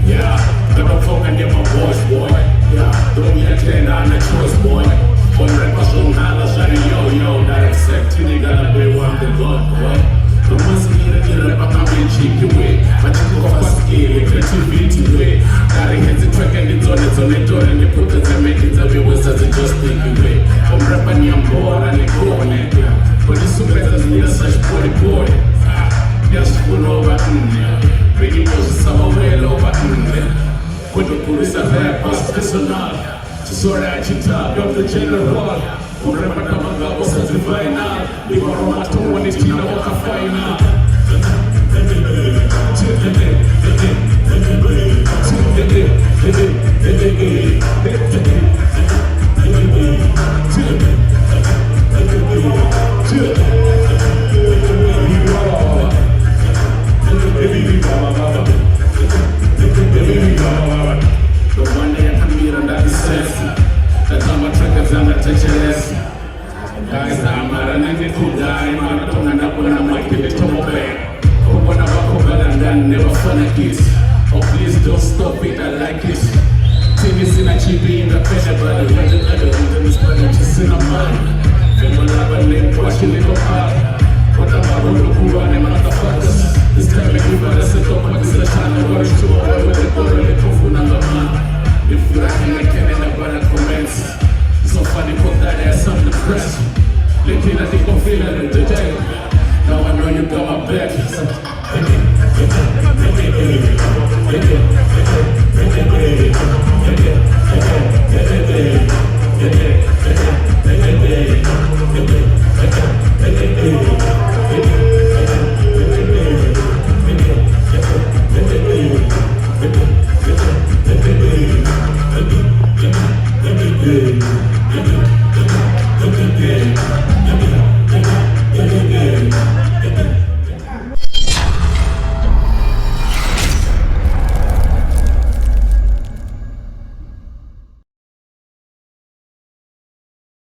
Yeah, never fucking get my voice, boy. Yeah, don't get ten on the choice, boy. On record, so hala, shiny yo yo. That accept you gotta be one the God, boy. The most need to rap, I'm in cheeky way. But you go fast skill, creativity way. That hits the track and it's on its on it, and you put it and make it everywhere, so it's just take away. I'm rapping, I'm bored, and it go on it. But this super doesn't need such body boy. Ndiyazifuna nne bengibozisabawelo ba nne kwedokulisa rap personal chisora chita of the general uremakamanga osazivaina ndivaromatowanitila wakafaina. The one yakamira ndakisesa ndatamba track dzanga techelesa ndaizamara nangekudai maratonga ndabona maikiletomobe kubona vakhovelangani nevafanakisi. Oh, please don't stop it, I like it. TV sina chipi ngapenda bado chisina mali fembo lava nenkwashiliko phala kodwa marulo kuva ne-motherfuckers. This time ekuvala setokhwatisashana korishuwa wetekoro lekufuna ngamani ndifura hengekene ndabara comments so funny kodala some depressed lethina tikofila ndithethe. Now I know you got my back.